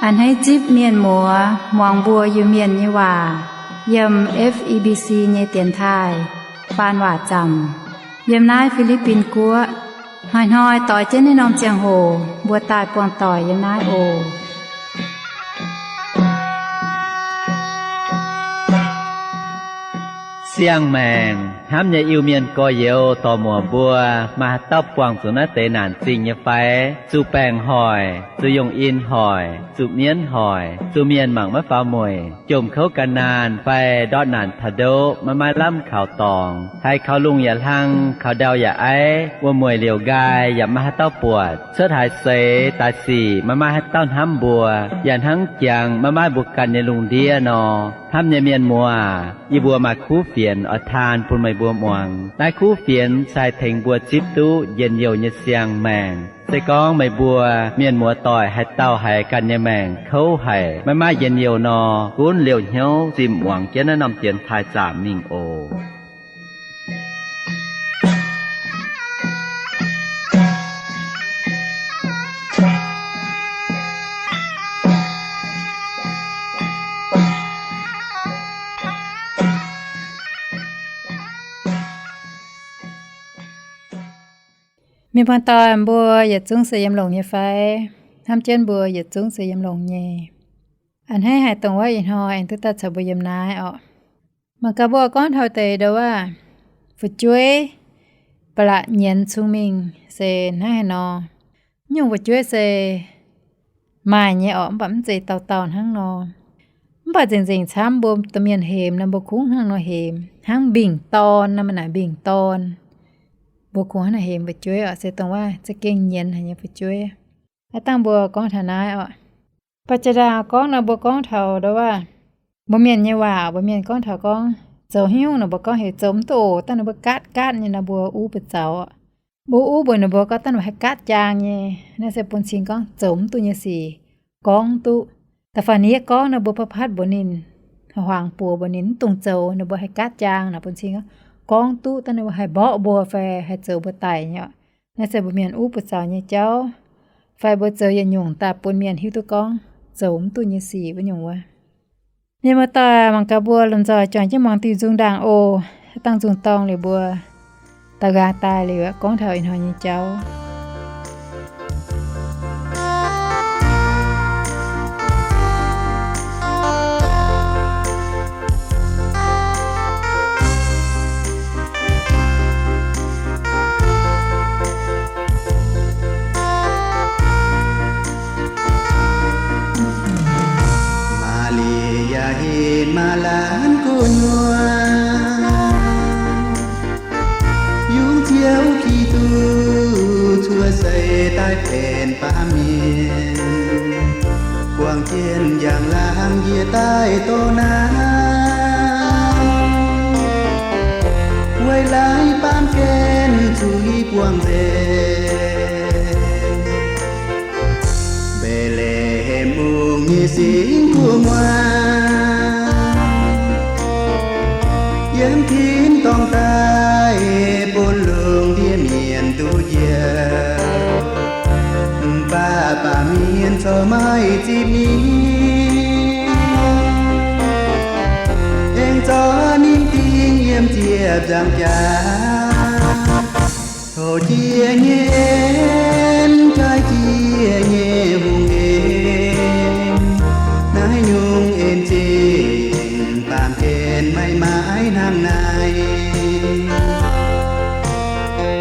A'hneiv zipv mienh muoz muangx mbuo Iu-Mienh nyei waac yiem F E B C nyei dienx taaih faan waac zaamc yiem naaiv Fi^li^bin Guoqv. Hnoi-hnoi doix jienv naaiv norm ziangh hoc mbuo daaih buangh doic yiem naaiv oc. Siang-maengc hnamv nyei Iu-Mienh gorx-youz dorc-muoc mbuo, maaih haaix dauh buangh zuqc naaiv deix naanc zingh nyei fai? Zuqc baengc hoic, zuqc yungh in hoic, zuqc mienv hoic, zuqc mienh mangc maiv faaux mueic, jomc kouv gan naanh fai ndortv naanc taux ndoqv maiv maaih lamh kaux dorngx, haiz kaux lungh yaac hlang, kaux ndau yaac aiv, wuom-mueic liouc nqaai yaac maiv maaih haaix dauh buatc, cuotv haaix seix daaih sic maiv maaih haaix dauh hnamv mbuo, yaac hnangv jangx maiv maaih mbuo ganh nyei lungh ndiev nor. Hnamv nyei mienh muoz, yie mbuo maaih kuv fienx oix taan bun meih mbuo muangx. Naaiv kuv fienx se haih tengx mbuo zipv duqv njien-youh nyei siang-maengc. Se gorngv meih mbuo mienh muoz doic haaix dauh haiz ganh nyei maengc kouv haic, maiv maaih njien-youh nor, gunv liouh hnyouv zimh muangx jienv naaiv norm dienx taaih zaamc mingh oc. Mienh buangh doic mbuo yietc zungv se yiem longx nyei fai? Hnamv jienv mbuo yietc zungv se yiem longx nyei. A'hneiv haic dongh wuov ih hnoi aengx duqv daaih caux mbuo yiem naaiv orqc. Mangc gaax mbuo gorngv taux deix ndau wuov fu'jueiv ba'laqc nyienz cong mingh se hnangv haaix nor. Nyungc fu'jueiv se maaih nyei orqc, mv baac mv zeiz dauh dauh hnangv nor. Mv baac nzengc-nzengc camv mbuo domh mienh hemx nor, mbuo kungx hnangv nor hemx, hnangv mbingh dorn nor, maiv naaic mbingh dorn. Mbuo kungx hnangv naaic hemx fu'jueiv orqc, se dongh wuov za'gengh nyienz haic nyei fu'jueiv. Aav dangh mbuo gorngv taux naaiv orqc. Baac jiex ndaangc gorngv nor, mbuo gorngv taux ndau wuov mbuo mienh nyei waac, mbuo mienh gorngv taux gorngv zoux haaix nyungc nor mbuo gorngv heuc zoux mv duqv oc, dangh ninh mbuo gaatv gaatv nyei nor mbuo uv buoz zaux. Mbuo uv mbuox ninh mbuo gorngv dangh ninh mbuo haih gaatv jaang nyei. Naaiv se bun cing gorngv zoux mv duqv nyei sic gorngv duqv. Da'faanh ninh yie gorngv nor mbuo patv-patv mbuox ninh, huaangx buoz mbuox ninh mv dungx zoux, ninh mbuo haih gaatv jaang nor bun cing gorngv duqv dangh ninh mbuo haih mborqv mbuo fai haih zoux mbuo daic nyei orqc. Naaiv se mbuo mienh uv buoz zaux nyei jauv, fai mbuo zoux yietc nyungc daaih bun mienh hiuv duqv gorngv zoux mv duqv nyei sic wuov nyungc wuov. Mienh muoz-doic, mangc gaax mbuo lomh nzoih juangc jienv muangx diuh nzung ndaangc oc. Dangh nzung dorngh liuz mbuo daux nqaang daaih liuz gorngv taux ih hnoi nyei jauv. Maa^li^yaa hinc maa laanh gu'nyuoz, yungz Ziouv Giduc cuotv seix daaih benx baamh mienh, buangh jienv njang-laangc njiec daaih doh naaiv, weic laaix baamh gen zuiz buangh nzengc. Mbetc^le^hem Mungv nyei singx gu'nguaaz, yiem tin-dorngh daaih bun lungh ndiev mienh duqv njoux. Mv baac baamh mienh corc maiv zipv ninh, aengx zorqv ninh dingh yiem ziepc nzaangc jaax. Tov jiex nyei en, jaaix jiex nyei hungh en, naaiv nyungc en zingh baamh gen maiv maaih hnangv naaiv.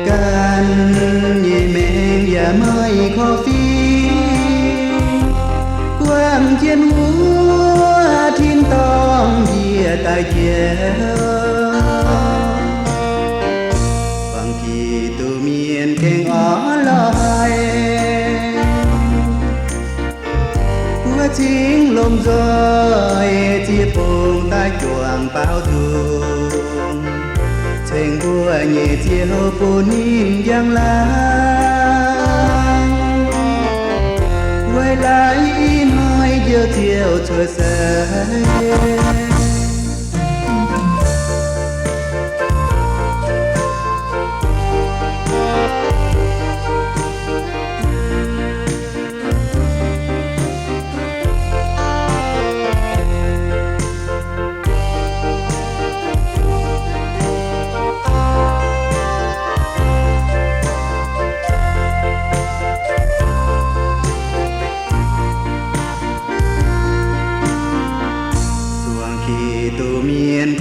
Ganh nyei maengc yaac maaih korv-fiqv, guangc jienv wuov tin-dorngh njiec daaih njoux. Buangh Giduc mienh gengh orn-lorqc haic, wuov cingv lomh nzoih ziex bung daaih juangc baaux nzung, ceng mbuo nyei Ziouv bun ninh njang laangc, weic laaix ih hnoi Njoux Ziouv cuotv seix.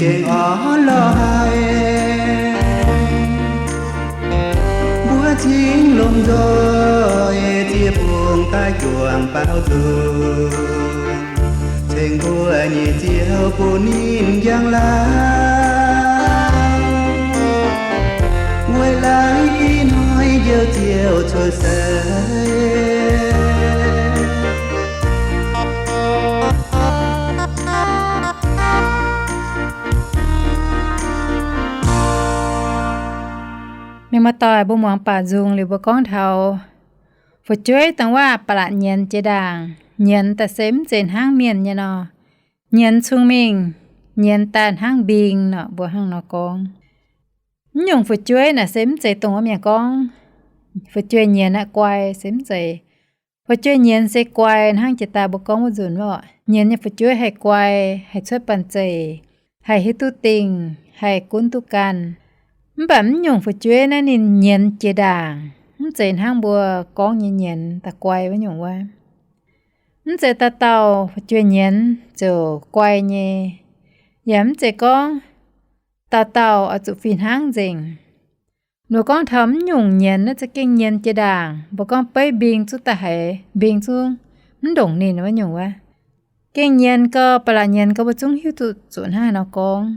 Gengh orn lorh haic, mbuo cingx lomh nzoih ziex bungx daaih juangc baaux nzung, ceng mbuo nyei Ziouv bun ninh njang-laangc, weic laaix ih hnoi njoux Ziouv cuotv seix. Mienh muoz-doic, mbuo muangx baac nzung liuz mbuo gorngv taux fu'jueiv dongh waac ba'laqc nyienz jiex ndaangc. Nyienz daaih se mv zeiz hnangv mienh nyei nor. Nyienz cung mingh, nyienz daaih hnangv mbing nor, mbuo hnangv nor gorngv. Mv nyungc fu'jueiv naaic se mv zeiz dongh wuov mienh gorngv fu'jueiv nyienz aqv guai, se mv zeiz. Fu'jueiv nyienz se guai hnangv jiex daaih mbuo gorngv wuov nzunc orqc. Nyienz nyei fu'jueiv haih guai, haih cuotv banh zeic, haih hiuv duqv dingh, haih gunv duqv ganh. Mv baac mv nyungc fu'jueiv naaiv ninh nyienz jiex ndaangc, mv zeiz hnangv mbuo gorngv nyei nyienz daaih guai wuov nyungc wuov. Mv zeiz dauh dauh fu'jueiv nyienz ziouc guai nyei, yaac mv zeiz gorngv dauh dauh oix zuqc fih hnangv nzengc. Nor gorngv taux mv nyungc nyienz naaiv za'gengh nyienz jiex ndaangc, mbuo gorngv beiv mbing zungv daaih haiz mbing zungv mv ndongc ninh wuov nyungc wuov. Gengh nyienz gau, ba'laqc nyienz gau, mbuo zungv hiuv duqv zuqc hnangv haaix nor gorngv.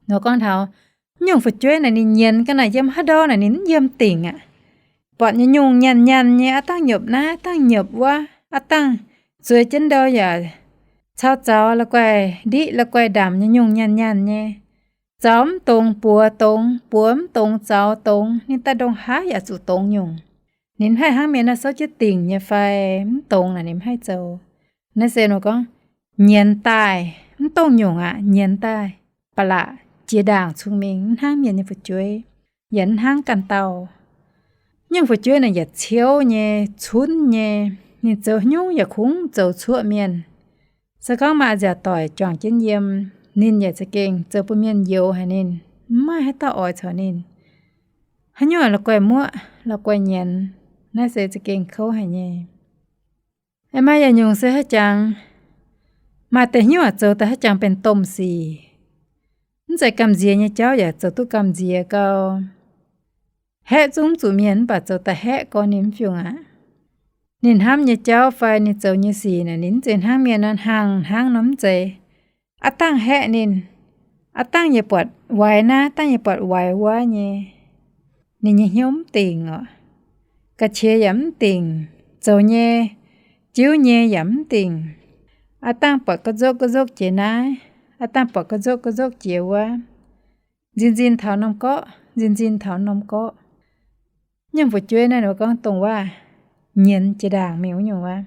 Nor gorngv taux mv nyungc fu'jueiv naaic ninh nyienz ga'naaiv yiem haaix ndau naaic ninh mv yiem dingc aqv. Buatc nyei nyungc nyanc nyanc nyei, aav dangh nyopc naaiv, aav dangh nyopc wuov, aav dangh zueiz jienv ndau yaac cau zaux la'guaih ndiqv la'guaih ndamc nyei nyungc nyanc nyanc nyei. Zaux mv dongz buoz dongz, buoz mv dongz zaux dongz, ninh daaih ndongc haaix yaac zuqc dongz nyungc. Ninh mv haih hnangv mienh naaiv souv jienv dingc nyei fai mv dongz naaic ninh mv haih zoux. Naaiv se nor gorngv nyienz daaih mv dongh nyungc aqv, nyienz daaih ba'laqc jiex ndaangc cung mingh, mv hnangv mienh nyei fu'jueiv, yaac mv hnangv ganh dauh. Nyungc fu'jueiv naaic yaac ciouv nyei, cunv nyei, ninh zoux haaix nyungc yaac kungx zoux cuoqv mienh. Se gorngv maaih nziaauc doic juangc jienv yiem, ninh yaac za'gengh zoux bun mienh youx haic ninh, mv maaih haaix dauh oix caux ninh. Haaix nyungc la'guaih muoqv la'guaih nyienz, naaiv se za'gengh kouv haic nyei. Aengx maaih yietc nyungc se haaix jangx, maaih deix hnyouv zoux daaih haaix jangx benx domh sic. Mv zeiz gamh nziex nyei jauv yaac zoux duqv gamh nziex gau. Haeqv zungv mv zuqc mienh mv baac zoux daaih haeqv gorn ninh mv fiungc aqv. Ninh hnamv nyei jauv fai ninh zoux nyei sic naaic, ninh mv zeiz hnangv mienh nor hnaangx hnangv nor mv zeiz. Aav dangh haeqv ninh, aav dangh yaac buatc waix naaiv, aav dangh yaac buatc waix wuov nyei. Ninh nyei hnyouv mv dingc orqc. Ga'qiex yaac mv dingc, zoux nyei, jiuv nyei yaac mv dingc. Aav dangh buatc ga'nzopv ga'nzopv jiex naaiv, aav dangh buatc ga'nzopv ga'nzopv jiex wuov. Nzin nzin taux norm gorqv, nzin nzin taux norm gorqv. Nyungc fu'jueiv naaiv ninh mbuo gorngv dongh waac nyienz jiex ndaangc mingh wuov nyungc wuov.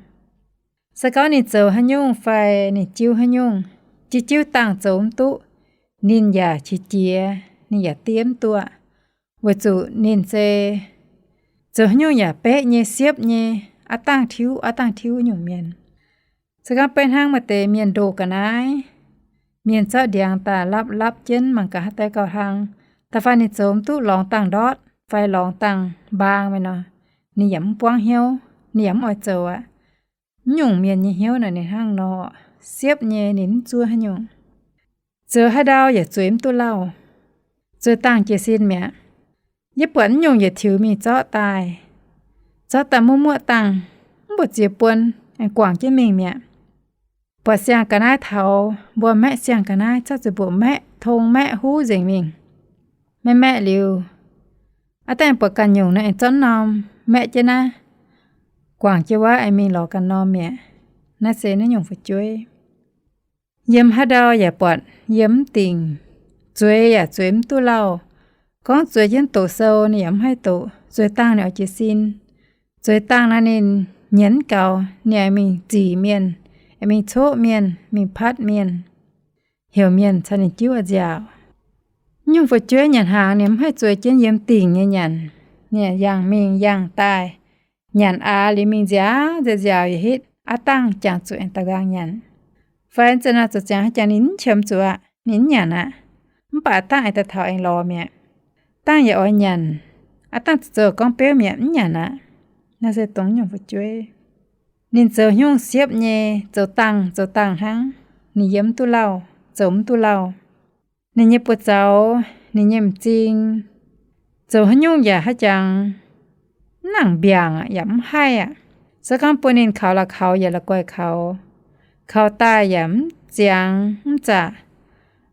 Se gorngv ninh zoux haaix nyungc fai ninh jiuv haaix nyungc, jiuv jiuv dangh zoux mv duqv, ninh yaac qiex jiez, ninh yaac diev mv duqv. Weic zuqc ninh se zoux haaix nyungc yaac beqv nyei, siepv nyei, aav dangh tiuv aav dangh tiuv nyungc mienh. Se gorngv beiv hnangv maaih deix mienh ndoh ga'naaiv, mienh zorqv ndiangx daaih lapv lapv jienv mangc gaax haaix deix gauh hlang, da'faanh ninh zoux mv duqv lorngx dangh ndortv fai lorngx dangh mbaang mingh nor, ninh yaac mv buangv hnyouv, ninh yaac mv oix zoux aqv. Mv nyungc mienh nyei hnyouv naaic ninh hnangv nor, siepv nyei, ninh mv zuov haaix nyungc. Zoux haaix ndau yaac zueiz mv duqv lauh. Zueiz dangh jiez sin mi'aqv. Yie buatc mv nyungc yietc tiux mingh zorqv daaih, zorqv daaih muoqv muoqv dangh, mv mbu'ziex buon aengx guangc jienv mingh mi'aqv. Buatc siang ga'naaiv taux, mbuo maeqv siang ga'naaiv, zorqv zuqc mbuoqc maeqv tong maeqv huv nzengc mingh. Maeqv maeqv liuz, aav dangh buatc ganh nyungc naaiv aengx zorqv norm maeqv jienv naaiv, guangc jienv wuov aengx mingh lorz ganh norm mi'aqv. Naaiv se naaiv nyungc fu'jueiv. Yiem haaix ndau yaac buatc yiem mv dingc, zueiz yaac zueiz mv duqv lauh. Gorngv zueiz jienv doqc sou ninh yaac mv haih doqc, zueiz dangh ninh oix jiez sin. Zueiz dangh naaiv ninh nyienz gaux, ninh aengx mingh zic mienh, aengx mingh coqv mienh, mingh patv mienh, heuc mienh caux ninh jiuv nziaauc. Nyungc fu'jueiv nyanc hnaangx ninh mv haih zueiz jienv yiem dingc nyei nyanc. Ninh yangh mingh yangh daaih, nyanc aav liuz mingh nziaaux nziaaux nziaaux yaac hitv aav dangh jangx zuqc aengx daux nqaang nyanc. Fai nzunc naaiv zuqc ziangx haaix jangx ninh mv qiemx zuqc aqv, ninh mv nyanc aqv. Mv baac aav dangh aengx daaih taux aengx lorz mi'aqv. Dangh yaac oix nyanc, aav dangh zoux gorngv beuv mi'aqv, mv nyanc aqv. Naaiv se dongh nyungc fu'jueiv. Ninh zoux haaix nyungc siepv nyei, zoux dangh zoux dangh hnangv. Ninh yiem mv duqv lauh, zoux mv duqv lauh. Ninh nyei buoz-zaux, ninh nyei m'zing, zoux haaix nyungc yaac haaix jangx mv nangc mbiaangc yaac mv haih aqv. Se gorngv bun ninh kaux la'kaux yaac la'guaih kaux, kaux daaih yaac mv ziangx mv zaqc.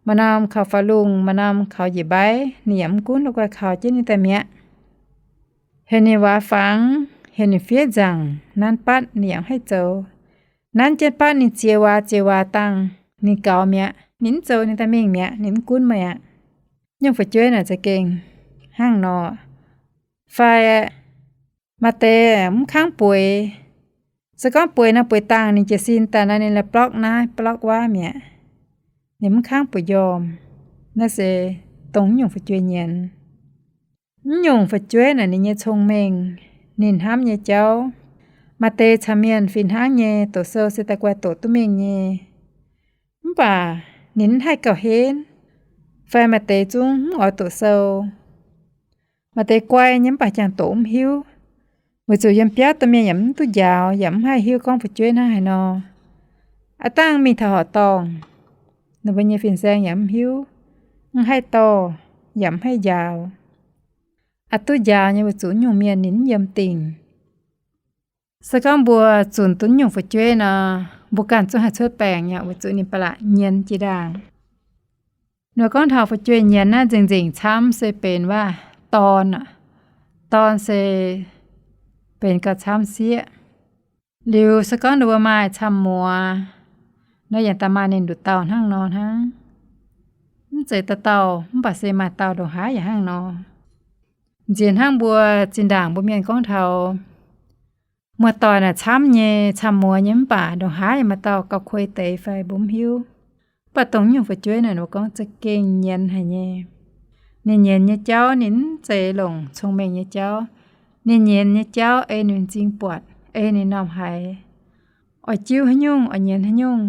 Maaih norm kaux faaux lungh, maaih norm kaux njiec mbaiv, ninh yaac mv gunv, la'guaih kaux jienv ninh daaih mi'aqv. Heuc ninh waac fangx, heuc ninh fiev nzaangc, nanv batv ninh yaac mv haih zoux. Nanv jienv batv ninh ziex waac ziex waac dangh, ninh gaux mi'aqv, ninh mv zoux, ninh daaih mingh mi'aqv, ninh mv gunv meih aqv. Nyungc fu'jueiv naaic za'gengh hnangv nor. Fai maaih deix mv kangv bueix. Se gorngv bueix nor bueix dangh ninh jiez sin daaih nor, ninh la'blorqv naaiv blorqv wuov mi'aqv. Ninh mv kangv bueix njormh. Naaiv se dongh nyungc fu'jueiv nyienz. Mv nyungc fu'jueiv naaic ninh nyei cong-mengh, ninh hnamv nyei jauv, maaih deix caux mienh fih hnangv nyei, doqc sou se da'guaih doqc duqv mingh nyei. Mv baac ninh mv haih gauh henv, fai maaih deix zungv mv oix doqc sou. Maaih deix guai nyei mv baac jangx doqc mv hiuv, weic zuqc yiem biauv domh mienh yaac mv duqv njaaux, yaac mv haih hiuv gorngv fu'jueiv hnangv haaix nor. Aav dangh mingh taux horqc dorngh, ninh mbuo nyei fin-saeng yaac mv hiuv, mv haih dorh, yaac mv haih njaaux. Aav duqv njaaux nyei weic zuqc nyungc mienh ninh mv yiem dingc. Se gorngv mbuo zunc duqv nyungc fu'jueiv nor, mbuo ganh zungv haih cuotv baengc nyei, weic zuqc ninh ba'laqc nyienz jiex ndaangc. Nor gorngv taux fu'jueiv nyienz naaiv nzengc-nzengc camv se benx waac dorn. Dorn se benx gauh camv sieqv. Liuz se gorngv ninh mbuo maaih camv muoz, nor yaac da'maaih ninh nduqc dauh hnangv nor hnangv. Mv zeiz dauh dauh, mv baac se maaih dauh ndongc haaix yaac hnangv nor. Nziex hnangv mbuo zinh ndaangc mbuo mienh gorngv taux muoz-doic naaic camv nyei, camv muoz nyei, mv baac ndongc haaix yaac maaih dauh gauh kuei deix fai mbuo mv hiuv. Mv baac dongh nyungc fu'jueiv naaic mbuo gorngv za'gengh nyienz haic nyei. Ninh nyienz nyei jauv ninh mv zeiz longc cong-mengh nyei jauv. Ninh nyienz nyei jauv ei ninh m'zing buatc, ei ninh m'normh haiz. Oix jiuv haaix nyungc, oix nyienz haaix nyungc,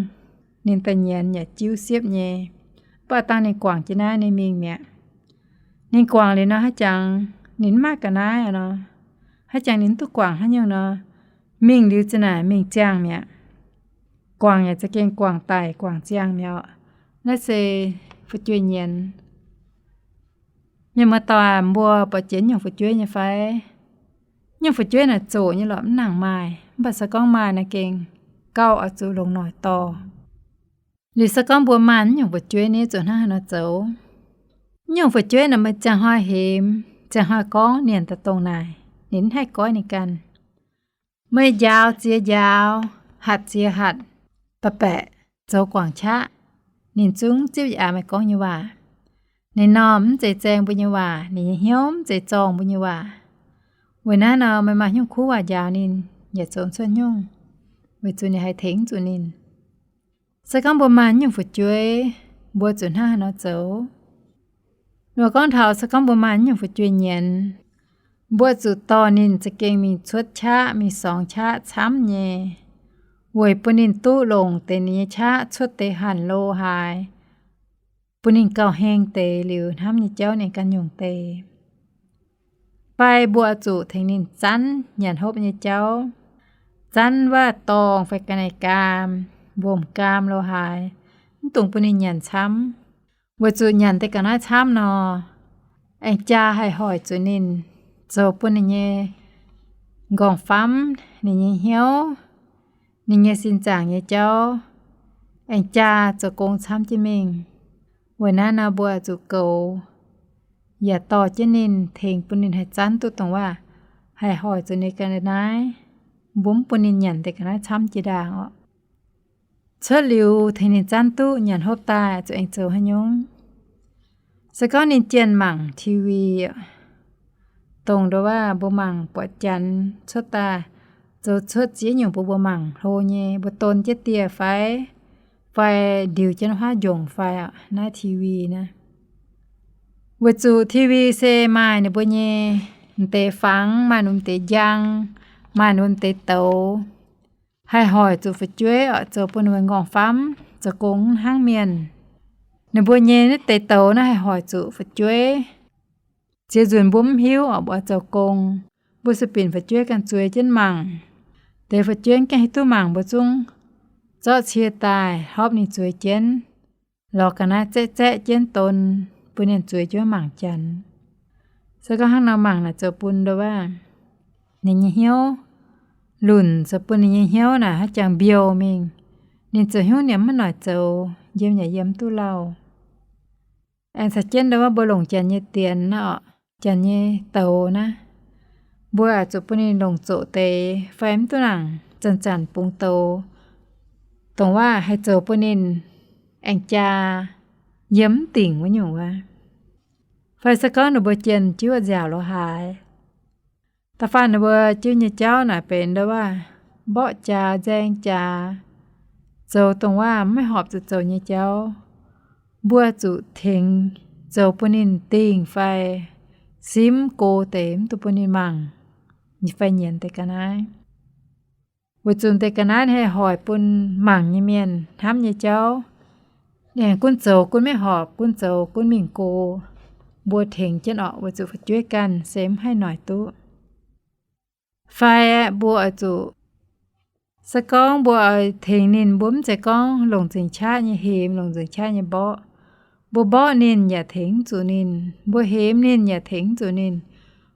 ninh daaih nyienz yaac jiuv siepv nyei. Mv baac dangh ninh guangc jienv naaiv ninh mingh mi'aqv. Ninh guangc liuz nor haaix jangx ninh mv maaih ga'naaiv nor, haaix jangx ninh mv duqv guangc haaix nyungc nor, mingh liuz za'naaic mingh ziangh mi'aqv. Guangc yaac za'gengh guangc daic guangc ziangh mi'aqv. Naaiv se fu'jueiv nyienz. Mienh muoz-doic, mbuo buatc jiex nyungc fu'jueiv nyei fai? Nyungc fu'jueiv naaic zoqc nyei lorqc, mv nangc maaih. Mv baac se gorngv maaih naaiv gengh gauh oix zuqc longc noic dorh. Liuz se gorngv mbuo maaih nyungc fu'jueiv, ninh zuqc hnangv haaix nor zoux? Nyungc fu'jueiv naaic meih ziangh hnoi hemx, ziangh hnoi gorngv, ninh daaih dongh naaic, ninh mv haih goiv ninh ganh. Meih njaaux ziex njaaux, hatc ziex hatc, baeqc baeqc zoux guangc qaqv, ninh zungv zipv aax meih gorngv nyei waac. Ninh m'normh mv zeiz zaeng mbuo nyei waac, ninh nyei hnyouv mv zeiz zorng mbuo nyei waac. Weic naaiv nor meih maaih nyungc kuv waac njaaux ninh yaac zoux mv cuotv nyungc, weic zuqc ninh haih tengx mv zuqc ninh. Se gorngv mbuo maaih nyungc fu'jueiv, mbuo zuqc hnangv haaix nor zoux? Nor gorngv taux se gorngv mbuo maaih nyungc fu'jueiv nyienz, mbuo zuqc dorh ninh za'gengh mingh cuotv qaqv, mingh sorngx qaqv camv nyei, weic bun ninh duqv longc deix ninh nyei qaqv cuotv deix hanc lo haaix, bun ninh gauh heng deix liuz hnamv nyei jauv ninh ganh nyungc deix. Fai mbuo zuqc tengx ninh zanv nyanc hopv nyei jauv, zanv waac-dorngh fai ga'naaiv gaam, mbomc gaam lo haaix, mv dungx bun ninh nyanc camv. Weic zuqc nyanc deix ga'naaiv camv nor, aengx jaa haih hoic zuqc ninh, zoux bun ninh nyei nqorngv-famv, ninh nyei hnyouv, ninh nyei sin zaangc nyei jauv, aengx jaa zoux gong camv jienv mingh. Weic naaiv nor mbuo zuqc goux yaac dorh jienv ninh, tengx bun ninh haih zanv duqv dongh waac haih hoic zuqc ninh ga'naaiv, mbuo mv bun ninh nyanc deix ga'naaiv camv jiex ndaangc oc. Cuotv liuz tengx ninh zanv duqv nyanc hopv daaih zuqc aengx zoux haaix nyungc? Se gorngv ninh jienh mangc T V, dongh ndoh waac mbuo mangc buatc janx cuotv daaih, zoux cuotv ziex nyungc bun mbuo mangc hlo nyei, mbuo don jienv dieh fai, fai ndiux jienv huaav njongc fai naaiv T V naaiv. Weic zuqc T V se maaih ninh mbuo nyei m'deix fangx, maaih ninh mbuo m'deix njang, maaih ninh mbuo m'deix douz, haih hoic zuqc fu'jueiv oc, zoux bun ninh mbuo nqorngv-famv zoux gong hnangv mienh. Ninh mbuo nyei naaiv deix douz naaiv haih hoic zuqc fu'jueiv. Ziex nzunc mbuo mv hiuv oc, mbuo oix zoux gong, mbuo sueih binc fu'jueiv ganh zueiz jienv mangc. Deix fu'jueiv mv gaengh hiuv duqv mangc mbuo zungv zorqv cie daaih hlopv ninh zueiz jienv. lorz ga'naaiv zaeqv zaeqv jienv don, bun ninh zueiz jienv mangc janx. Se gorngv hnangv nor mangc naaic zoux bun ndo waac ninh nyei hnyouv lunc, zoux bun ninh nyei hnyouv naaic haaix jangx mbiouh mingh. Ninh zoux hnyouv niemx maiv noic zoux, yiem yaac yiem duqv lauh. Aengx caux jienv ndo waac mbuo longc janx nyei dienx naaic orqc, janx nyei douz naaic, mbuo aah zuqc bun ninh longc zoqc deix fai mv duqv nangc zanc-zanc bungx douz, dongh waac haih zoux bun ninh aengx jaa yiem mv dingc wuov nyungc wuov. Fai se gorngv ninh mbuo jienh jiuv nziaauc lo haaix, da'faanh ninh mbuo jiuv nyei jauv naaic benx ndo waac mborqv jaax nzaeng jaax, zoux dongh waac maiv horpc zuqc zoux nyei jauv, mbuo zuqc tengx zoux bun ninh dingh fai simv go deix mv dungx bun ninh mangc fai nyienz deix ga'naaiv. Weic zuqc deix ga'naaiv haih hoic bun mangc nyei mienh hnamv nyei jauv, ninh gunv zoux gunv maiv horpc, gunv zoux gunv mingh go. Mbuo tengx jienv orqc, weic zuqc fu'jueiv ganh se mv haih noic duqv. Fai mbuo oix zuqc, se gorngv mbuo oix tengx ninh, mbuo mv zeiz gorngv longc nzengc qaqv nyei hemx, longc nzengc qaqv nyei mborqv. Mbuo mborqv ninh yaac tengx mv zuqc ninh, mbuo hemx ninh yaac tengx mv zuqc ninh.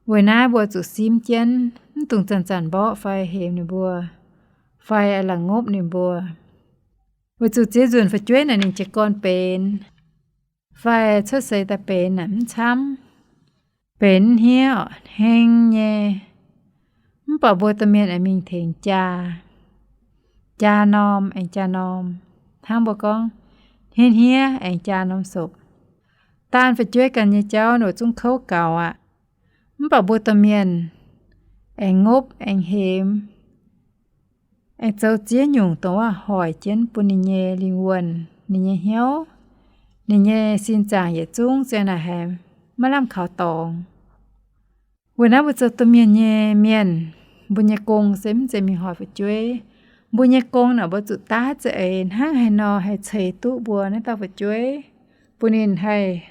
Weic naaiv mbuo zuqc simv jienv, mv dungx zanc-zanc mborqv fai hemx ninh mbuo, fai lamh ngopv ninh mbuo. Weic zuqc ziex nzunc fu'jueiv naaic ninh jiez gorn benx fai cuotv seix daaih benx naaic mv camv, benx hniev orqc, heng nyei. Mv baac mbuo domh mienh aengx mingh tengx jaa, jaa norm aengx jaa norm. Hnangv mbuo gorngv, hniev hniev aengx jaa norm sopc. Daanh fu'jueiv ganh nyei jauv ninh zungv kouv gaux aqv. Mv baac mbuo domh mienh aengx ngopv aengx hemx, aengx zoux ziex nyungc dongh waac hoic jienv bun ninh nyei lingh wuonh, ninh nyei hnyouv, ninh nyei sin zaangc yietc zungv ziang naaic haiz maiv lamh kaux dorngx. Weic naaiv mbuo zoux domh mienh nyei mienh, mbuo nyei gong se mv zeiz mingh hoic fu'jueiv. Mbuo nyei gong naaic mbuo zuqc daav za'eix hnangv haaix nor haih ceix duqv mbuo naaiv dauh fu'jueiv, bun ninh haih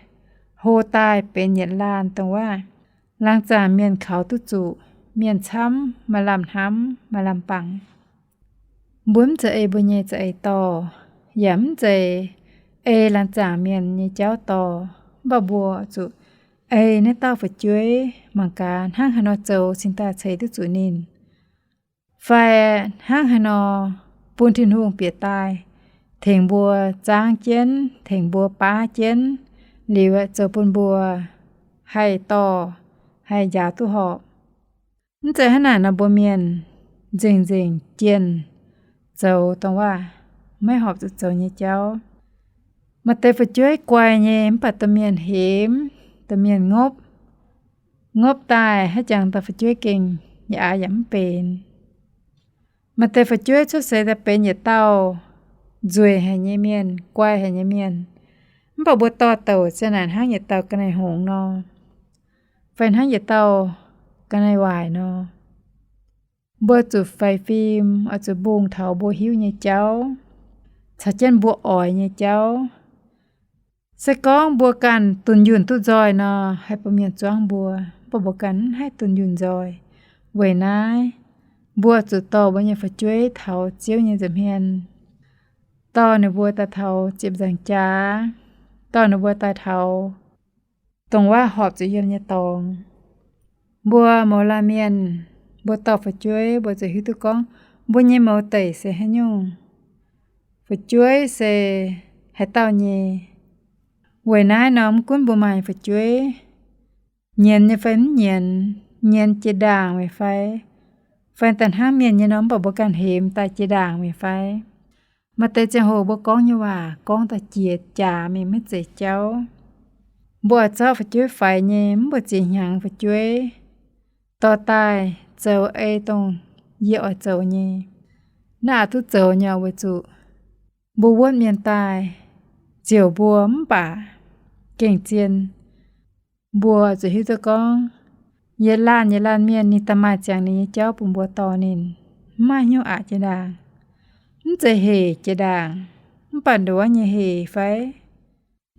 hlo daaih benx yietc laanh dongh waac laangz zaangc mienh kaux duqv zuqc, mienh camv maaih lamh hnamv maaih lamh bangc. Mbuo mv zeiz ei mbuo nyei za'eix dorh, yaac mv zeiz ei laangz zaangc mienh nyei jauv dorh, mv baac mbuo zuqc ei naaiv dauh fu'jueiv mangc gaax hnangv haaix nor zoux cingx daaih ceix duqv zuqc ninh, fai hnangv haaix nor bun Tin-Hungh bieqc daaih tengx mbuo zaangv jienv, tengx mbuo baav jienv, liuz zoux bun mbuo haih dorh, haih njaaux duqv horpc. Mv zeiz hnangv naaic nor mbuo mienh nzengc-nzengc jienh zoux dongh waac maiv horpc zuqc zoux nyei jauv. Maaih deix fu'jueiv guai nyei mv baac domh mienh hemx, domh mienh ngopv. Ngopv daaih haaix jangx dauh fu'jueiv gengh yaac aav yaac mv benx. Maaih deix fu'jueiv cuotv seix daaih benx yietc dauh nzueic haic nyei mienh, guai haic nyei mienh, mv baac mbuo dorh douc ziang naaic hnangv yietc dauh ga'naaiv hngongx nor, fai hnangv yietc dauh ga'naaiv waaic nor. Mbuo zuqc faix fim, oix zuqc mbungh taux mbuo hiuv nyei jauv caux jienv mbuo oix nyei jauv. Se gorngv mbuo ganh dunh yunh duqv nzoih nor, haih bun mienh zuangv mbuo. Mv baac mbuo ganh mv haih dunh yunh nzoih. Weic naaiv, mbuo zuqc dorh mbuo nyei fu'jueiv taux Ziouv nyei nza'hmien, dorh ninh mbuo daaih taux ziepc nzaangc jaax, dorh ninh mbuo daaih taux dongh waac horpc zuqc yiem nyei dorngx. Mbuo mouz laanh mienh, mbuo dorh fu'jueiv, mbuo zuqc hiuv duqv gorngv mbuo nyei mouz deic se haaix nyungc. Fu'jueiv se haaix dauh nyei. Weic naaiv nor, mv gunv mbuo maaih fu'jueiv, nyienz nyei fai mv nyienz, nyienz jiex ndaangc meih fai, fai daaih hnangv mienh nyei nor, mv baac mbuo ganh hemx daaih jiex ndaangc meih fai. Maaih deix ziangh hoc mbuo gorngv nyei waac gorngv daaih jiex jaax mingh maiv zeiz jauv. Mbuo oix zorqv fu'jueiv faix nyei, mv baac ziex hnyangx fu'jueiv dorh daaih zoux ei dongh yie oix zoux nyei. Naaiv aqc duqv zoux nyei weic zuqc mbuo wuonv mienh daaih ziouc mbuo mv baac gengh zien. Mbuo zuqc hiuv duqv gorngv yietc laanh yietc laanh mienh ninh daaih maaih ziangx ninh nyei jauv bun mbuo dorh ninh. Mv maaih hnyouv aqc jiex ndaangc, mv zeiz hec jiex ndaangc, mv baac nduov nyei hec fai,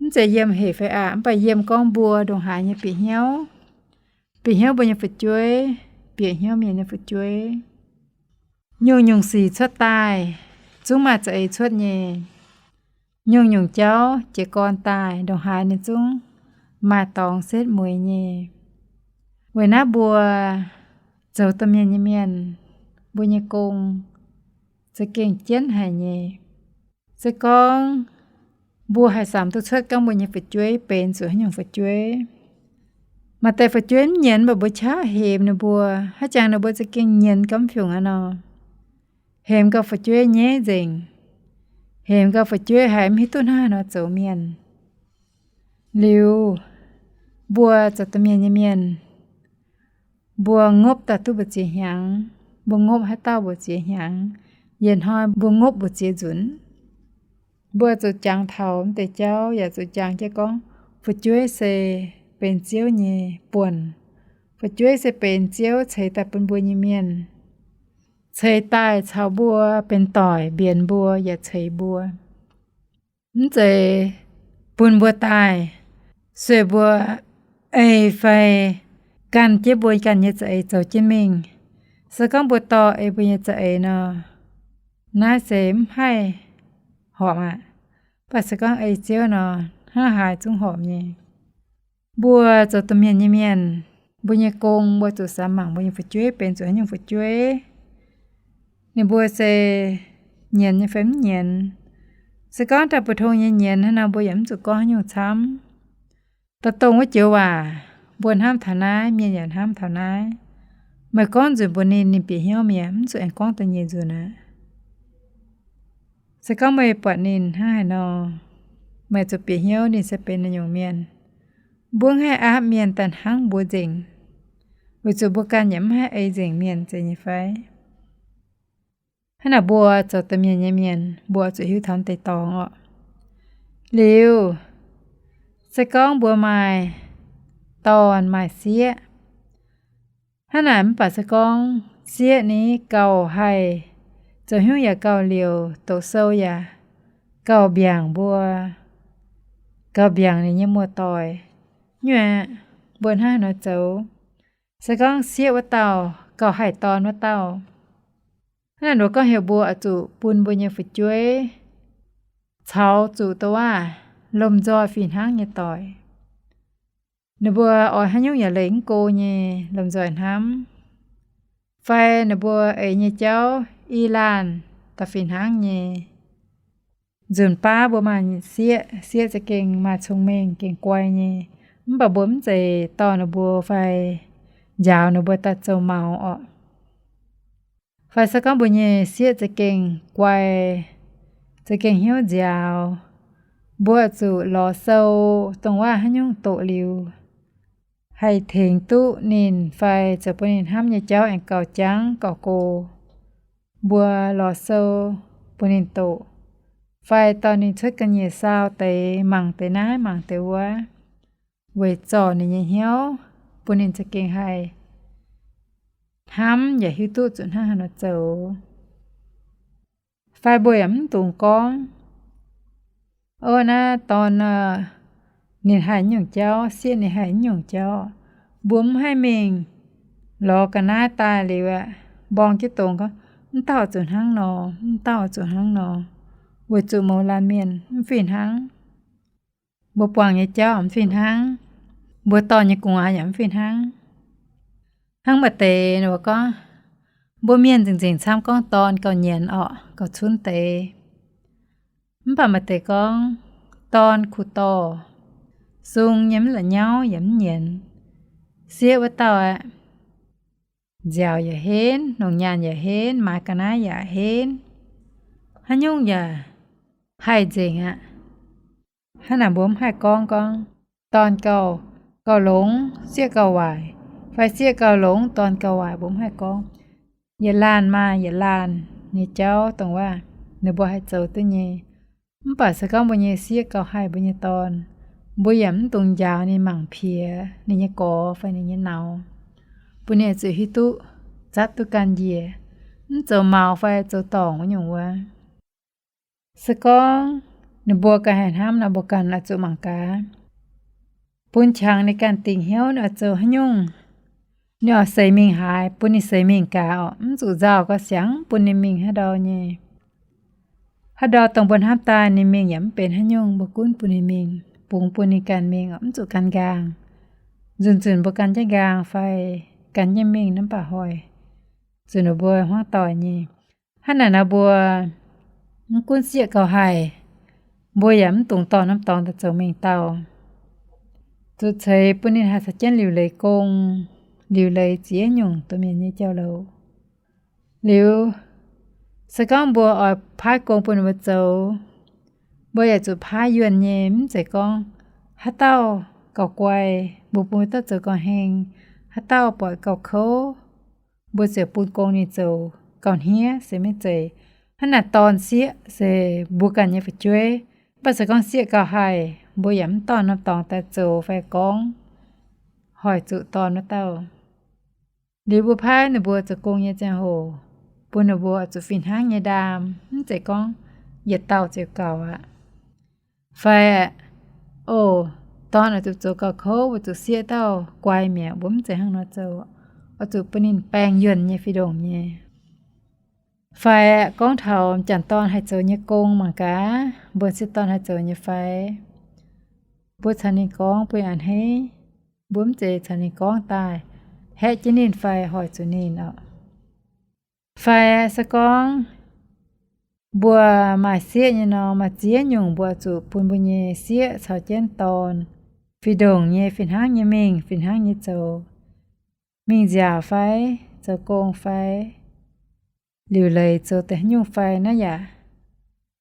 mv zeiz yiem hec fai aqc, mv baac yiem gorngv mbuo ndongc haaix nyei bieqc hnyouv, bieqc hnyouv mbuo nyei fu'jueiv, bieqc hnyouv mienh nyei fu'jueiv. Nyungc-nyungc sic cuotv daaih zungv maaih za'eix cuotv nyei. nyungc-nyungc jauv jiez gorn daaih ndongc haaix ninh zungv maaih dorngx setv mueiz nyei. Weic naaiv mbuo zoux domh mienh nyei mienh, mbuo nyei gong za'gengh jienv haic nyei. Se gorngv mbuo haih samx duqv cuotv gorngv mbuo nyei fu'jueiv benx zuqc haaix nyungc fu'jueiv, maaih deix fu'jueiv mv nyienz mv baac mbuo qaqv hemx ninh mbuo, haiz jangx ninh mbuo za'gengh nyienz gauh mv fiungc aqv nor. Hemx gauh fu'jueiv nyeiv nzengc, hemx gauh fu'jueiv haiz mv hiuv duqv hnangv haaix nor zoux mienh. Liuz, mbuo zoux domh mienh nyei mienh, mbuo ngopv daaih duqv mbu'ziex hnyangx, mbuo ngopv haaix dauh mbu'ziex hnyangx, yietc hnoi mbuo ngopv mbu'ziex nzunc. Mbuo zuqc jangx taux mv deix jauv yaac zuqc jangx jienv gorngv fu'jueiv se benx Ziouv nyei buonc. Fu'jueiv se benx Ziouv ceix daaih bun mbuo nyei mienh, ceix daaih caux mbuo benx doic, mbienx mbuo yaac ceix mbuo. Mv zeiz bun mbuo daaih sueih mbuo ei fai ganh jienv mbuo ganh nyei za'eix zoux jienv mingh. Se gorngv mbuo dorh ei mbuo nyei za'eix nor, naaiv se mv haih horpc aqv. Mv baac se gorngv ei Ziouv nor, hnangv haaix zungv horpc nyei. Mbuo zoux domh mienh nyei mienh, mbuo nyei gong mbuo zuqc samx mangc mbuo nyei fu'jueiv benx zuqc haaix nyungc fu'jueiv, ninh mbuo se nyienz nyei fai mv nyienz. Se gorngv daaih mbu'ndongx nyei nyienz hnangv nor, mbuo yaac mv zuqc gorngv haaix nyungc camv. Da'dongh wuov joux waac mbuo hnamv taux naaiv, mienh yaac hnamv taux naaiv. Meih gorngv nzunc mbuox ninh, ninh bieqc hnyouv mi'aqv, mv zuqc aengx gorngv da'nyeic nzunc aqv. Se gorngv meih buatc ninh hnangv haaix nor, meih zuqc bieqc hnyouv ninh se benx naaiv nyungc mienh. Mbuo mv haih aapv mienh daaih hnangv mbuo nzengc, weic zuqc mbuo ganh yaac mv haih ei nzengc mienh, zeiz nyei fai? Hnangv naaic mbuo zoux domh mienh nyei mienh, mbuo zuqc hiuv taux deix dorngx orqc. Liuz, se gorngv mbuo maaih dorn maaih sieqv, hnangv naaic mv baac se gorngv sieqv ni gauh haih zoux hnyouv yaac gauh liouc, doqc sou yaac gauh mbiaangc mbuo, gauh mbiaangc ninh nyei muoz-doic nyei aqv. Mbuo hnangv haaix nor zoux? Se gorngv sieqv wuov dauh gauh haih dorn wuov dauh, hnangv naaic nduov gorngv heuc mbuo oix zuqc bun mbuo nyei fu'jueiv caux zuqc douc waac lomh nzoih fih hnangv nyei doic. Ninh mbuo oix haaix nyungc yaac leih mv go nyei lomh nzoih hnamv, fai ninh mbuo eix nyei jauv i laanh da'fih hnangv nyei. Nzunc baav mbuo maaih sieqv, sieqv za'gengh maaih cong-mengh, gengh guai nyei. Mv baac mbuo mv zeiz dorh ninh mbuo fai njaaux ninh mbuo daaih zoux maux orqc. Fai se gorngv mbuo nyei sieqv za'gengh guai, za'gengh hnyouv nziaaux, mbuo zuqc lorz sou dongh waac haaix nyungc doqc liuz, haih tengx duqv ninh fai zoux bun ninh hnamv nyei jauv aengx gauh jangv gauh go. Mbuo lorz sou bun ninh doqc, fai dorh ninh cuotv ga'nyiec saau deix, mangc deix naaiv mangc deix wuov, weic zorc ninh nyei hnyouv, bun ninh za'gengh haih hnamv yaac hiuv duqv zuqc hnangv haaix nor zoux. Fai mbuo yaac mv dungx gorngv, o, naaiv dorn, ninh haih nyungc jauv, sieqv ninh haih nyungc jauv. Mbuo mv haih mingh lorz ga'naaiv daaih liuz aeqv, mborng jienv dongz gorngv, mv dauh zuqc hnangv nor, mv dauh zuqc hnangv nor, weic zuqc mouz laanh mienh mv fih hnangv. Mbuo buangh nyei jauv mv fih hnangv. Mbuo dorh nyei gu'nguaaz yaac mv fih hnangv. Hnangv maaih deix ninh mbuo gorngv, mbuo mienh nzengc-nzengc camv gorngv dorn gauh nyienz orqc, gauh cunv deix. Mv baac maaih deix gorngv, dorn kuh dorh, sung nyei mv la'nyauv yaac mv nyienz. Sieqv wuov dauh aeqv, nziaaux yaac henv, longc nyaanh yaac henv, maaiz ga'naaiv yaac henv, haaix nyungc yaac haih nzengc aqv. Hnangv naaic mbuo mv haih gorngv gorngv, dorn gauh, gauh longx, sieqv gauh waaic, fai sieqv gauh longx, dorn gauh waaic, mbuo mv haih gorngv. Yietc laanh maaih yietc laanh nyei jauv dongh waac ninh mbuo haih zoux duqv nyei. Mv baac se gorngv mbuo nyei sieqv gauh haih mbuo nyei dorn, mbuo yaac mv dungx njaaux ninh mangc piex ninh nyei gorx fai ninh nyei nauz, bun ninh zuqc hiuv duqv, zatv duqv ganh njiec, mv zoux maux fai zoux dorngc wuov nyungc wuov. Se gorngv ninh mbuo ganh haih hnamv nor, mbuo ganh oix zuqc mangc gaax, bun qangx ninh ganh dingc hnyouv ninh oix zoux haaix nyungc. Ninh oix seix mingh haaix, bun ninh seix mingh gaax orqc, mv zuqc nzauh gauh siangx bun ninh mingh haaix ndau nyei. Haaix ndau dongh mbuo hnamv daaih ninh mingh yaac mv benx haaix nyungc, mbuo gunv bun ninh mingh, bungx bun ninh ganh mingh, mv zuqc gan nqaang. Nzunc-nzunc mbuo gan jienv nqaang fai gan jienv mingh nor mv baac hoic zuqc ninh mbuo hmuangv doic nyei. Hnangv naaic nor mbuo mv gunv sieqv gauh haih, mbuo yaac mv dungx dorh norm dorngx daaih zoux mengh dauh. Zuqc ceix bun ninh haih caux jienv liuc leiz gong, liuc leiz ziex nyungc domh mienh nyei jauv-louc. Liuz, se gorngv mbuo oix paaiv gong bun ninh mbuo zoux, mbuo yaac zuqc paaiv yuonh nyei, mv zeiz gorngv haaix dauh gauh guai, mbuo bun wuov dauh zoux gauh heng, haaix dauh buatc gauh kouv, mbuo ziouc bun gong ninh zoux gauh hniev se maiv zeiz. Hnangv naaic dorn sieqv se mbuo ganh nyei fu'jueiv, mv baac se gorngv sieqv gauh haih, mbuo yaac mv dorh norm dorngx daaih zoux fai gorngv hoic zuqc dorn wuov dauh. Liuz mbuo paaiv ninh mbuo zoux gong nyei ziangh hoc, bun ninh mbuo zuqc fih hnangv nyei ndaam, mv zeiz gorngv yietc dauh ziouc gaux aqv. Fai, o, dorn oix zuqc zoux gauh kouv, weic zuqc sieqv dauh guai mi'aqv, mbuo mv zeiz hnangv nor zoux, oix zuqc bun ninh baeng yuonh nyei fih ndongc nyei. Fai gorngv taux m'jangc dorn haih zoux nyei gong mangc gaax, mbuo sieqv dorn haih zoux nyei fai, mbuo caux ninh gorngv bun a'hneiv, mbuo mv zeiz caux ninh gorngv daaih haeqv jienv ninh fai hoic zuqc ninh oc. Fai se gorngv mbuo maaih sieqv nyei nor, maaih ziex nyungc mbuo zuqc bun mbuo nyei sieqv caux jienv dorn fih ndongc nyei fih hnangv nyei mingh, fih hnangv nyei zoux. Mingh nziaauc fai, zoux gong fai, liuc leiz zoux deix haaix nyungc fai naaiv yaac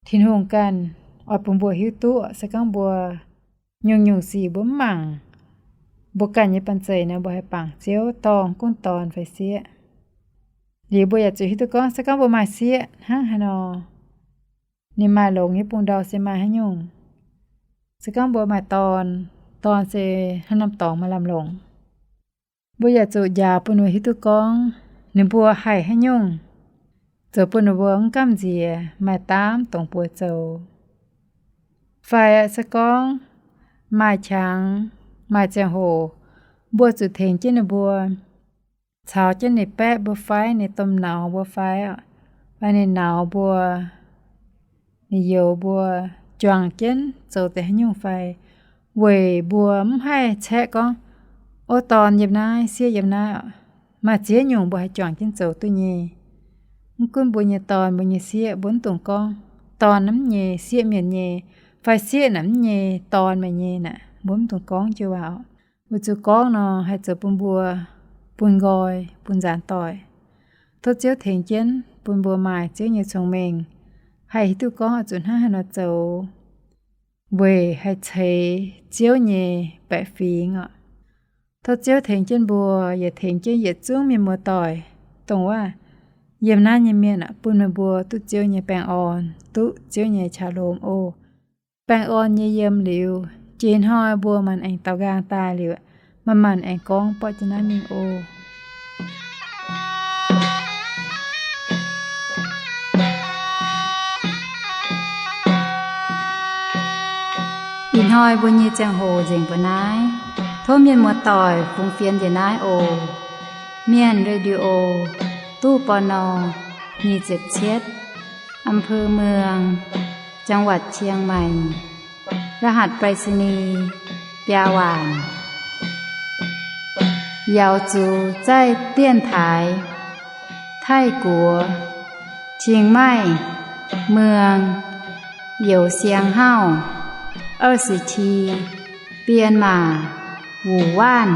Tin-Hungh ganh oix bun mbuo hiuv duqv. Se gorngv mbuo nyungc-nyungc sic mbuo mv mangc mbuo ganh nyei banh zeic nor, mbuo haih bangc Ziouv dorh gunv dorn fai sieqv. Liuz mbuo yaac zuqc hiuv duqv gorngv se gorngv mbuo maaih sieqv hnangv haaix nor, ninh maaih longx nyei bung-ndau se maaih haaix nyungc. Se gorngv mbuo maaih dorn, dorn se haaix norm dorngx maaih lamh longc. Mbuo yaac zuqc njaaux bun ninh mbuo hiuv duqv gorngv ninh mbuo haih haaix nyungc, zoux bun ninh mbuo mv gamh nziex, maaih daamv dongz buoz zoux. Fai se gorngv maaih qangx, maaih ziangh hoc, mbuo zuqc tengx jienv ninh mbuo, caux jienv ninh baeqv mbuo fai, ninh domh nauz mbuo fai, fai ninh nauz mbuo, ninh youz mbuo juangc jienv zoux deix haaix nyungc fai, weic mbuo mv haih caeqv gorngv, o, dorn yiem naaiv, sieqv yiem naaiv oc. Maaih ziex nyungc mbuo haih juangc jienv zoux duqv nyei. Mv gunv mbuo nyei dorn, mbuo nyei sieqv, mbuo mv dungx gorngv dorn naaiv mv nyei, sieqv mienh nyei, fai sieqv naaiv mv nyei, dorn meih nyei naaic, mbuo mv dungx gorngv jienv waac oc. Weic zuqc gorngv nor haih zoux bun mbuo bun nqoi, bun nzaanx doic. Tov Ziouv tengx jienv bun mbuo maaih Ziouv nyei cong-mengh, haih hiuv duqv gorngv oix zuqc hnangv haaix nor zoux, weic haih ceix Ziouv nyei baeqc fingx oc. Tov Ziouv tengx jienv mbuo, yaac tengx jienv yietc zungv mienh muoz-doic, dongh wuov yiem naaiv nyei mienh aac, bun meih mbuo duqv Ziouv nyei baengh orn, duqv Ziouv nyei qaqv lomh oc. Baengh orn nyei yiem liuz, jiex hnoi mbuo manc-manc aengx daaux nqaang daaih liuz, manc-manc aengx gorngv borqv jienv naaiv mingh oc. Ih hnoi mbuo nyei ziangh hoc nzengc mbuo naaiv. Tov mienh muoz-doic fungx fienx njiec naaiv oc. Mienh Radio, ตู้ ปณ. nyic ziepc cietv, อำเภอเมือง จังหวัดเชียงใหม่ รหัสไปรษณีย์ biaa waanc. 瑶族在电台 Taiv-Guoqv, Chiang Mai, เมือง Youz Siang Hauv, 二十七, 编码 Wu Waanv.